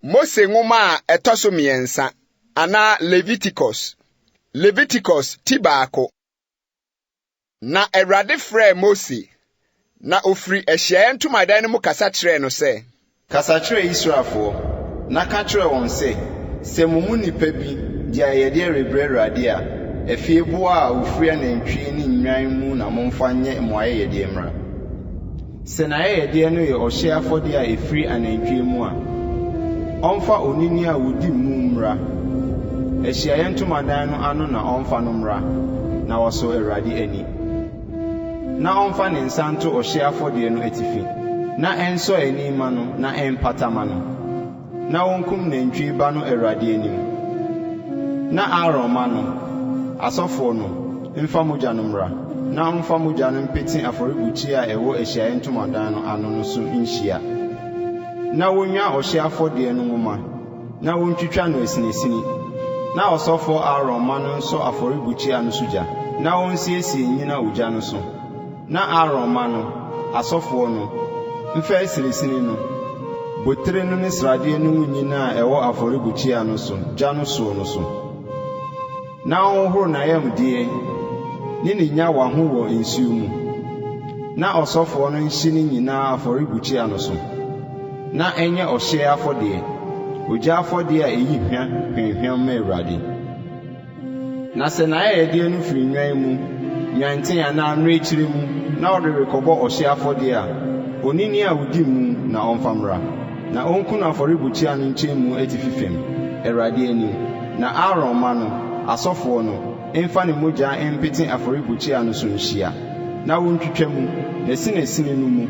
Mose Nwoma a ɛtɔ so mmiɛnsa, anaa Leviticus. Leviticus ti baako. Na Awurade frɛɛ Mose, na ɔfiri ahyiaeɛ ntomadan no mu kasa kyerɛɛ no sɛ. Kasa kyerɛ Israelfoɔ, na ka kyerɛ wɔn sɛ, 'Sɛ mo mu nnipa bi de ayɛyɛdeɛ rebrɛ Awurade a, afieboa a wɔfiri anantwie ne nnwan mu na momfa nyɛ mo ayɛyɛdeɛ mmra. Sɛ n'ayɛyɛdeɛ no yɛ ɔhyeɛ afɔdeɛ a ɛfiri anantwie mu a, ɔmfa onini a ɔdi mu mmra. Ahyiaeɛ ntomadan no ano na ɔmfa no mmra, na wasɔ Awurade ani. Na ɔmfa ne nsa nto ɔhyeɛ afɔdeɛ no atifi, na ɛnsɔ ani mma no na ɛmpata mma no. Na wɔnkum nantwie ba no Awurade anim. Na Aaron mma no, asɔfoɔ no, mfa mogya no mmra, na ɔmfa mogya no mpete afɔrebukyia a ɛwɔ Ahyiaeɛ Ntomadan no ano no so nhyia. Na wɔnnwa ɔhyeɛ afɔdeɛ no nwoma, na wɔntwitwa no asinasini. Na ɔsɔfoɔ Aaron mma no nsɔ afɔrebukyia no so gya, na ɔnsiesie nnyina ogya no so. Na Aaron mma no, asɔfoɔ no, mfa asinasini no, botire no ne sradeɛ no ngu nnyina a ɛwɔ afɔrebukyia no so gya no soɔ no so. Na ɔnhohoro n'ayamdeɛ ne ne nnyawa ho wɔ nsuo mu, na ɔsɔfoɔ no nhye ne nyinaa afɔrebukyia no so, na ɛnyɛ ɔhyeɛ afɔdeɛ, ogya afɔdeɛ a ɛyi hwa hwamhwam ma Awurade. Na sɛ n'ayɛyɛdeɛ no firi nnwan mu, nnwanten anaa mmirekyire mu na ɔde rekɔbɔ ɔhyeɛ afɔdeɛ a, onini a ɔdi mu na ɔmfa mmra. Na ɔnku no afɔrebukyia no nkyɛnmu atifi fam, Awurade anim. Na Aaron mma no, asɔfoɔ no, mfa ne mogya mpete afɔrebukyia no so nhyia, na wɔntwitwa mu, n'asinasini no mu.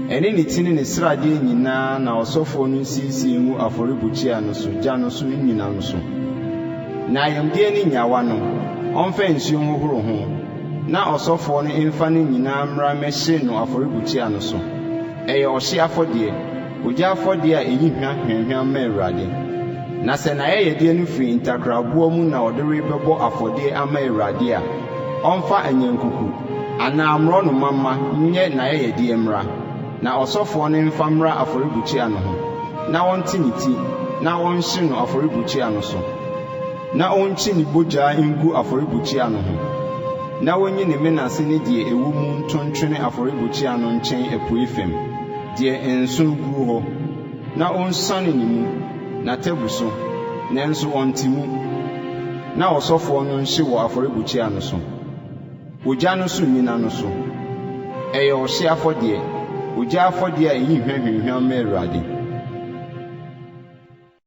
Ɛne ne ti ne ne sradeɛ nyinaa na ɔsɔfoɔ no nsiesie ngu afɔrebukyia no so gya no so nnyina no so. Na ayamdeɛ ne nnyawa no, ɔmfa nsuo nhohoro ho, na ɔsɔfoɔ no mfa ne nyinaa mmra mmɛhye no afɔrebukyia no so. Ɛyɛ ɔhyeɛ afɔdeɛ, ogya afɔdeɛ a ɛyi hwa hwamhwam ma Awurade. Na sɛ n'ayɛyɛdeɛ no firi ntakraboa mu na ɔde rebɛbɔ afɔdeɛ ama Awurade a, ɔmfa anyankuku anaa mmorɔnoma mma nyɛ n'ayɛyɛdeɛ mmra, na ɔsɔfoɔ no mfa mmra afɔrebukyia no ho, na ɔnte ne ti na ɔnhye no afɔrebukyia no so, na ɔnkyi ne bogya ngu afɔrebukyia no ho, na ɔnyi ne mene ase ne deɛ ɛwɔ mu nto ntwene afɔrebukyia no nkyɛn apuei fam, deɛ nso guo hɔ, na ɔnsuane ne mu, n'atabu so, nanso ɔnte mu, na ɔsɔfoɔ no nhye wɔ afɔrebukyia no so, ogya no so nnyina no so. Ɛyɛ ɔhyeɛ afɔdeɛ, ogya afɔdeɛ a ɛyi hwa hwamhwam ma Awurade.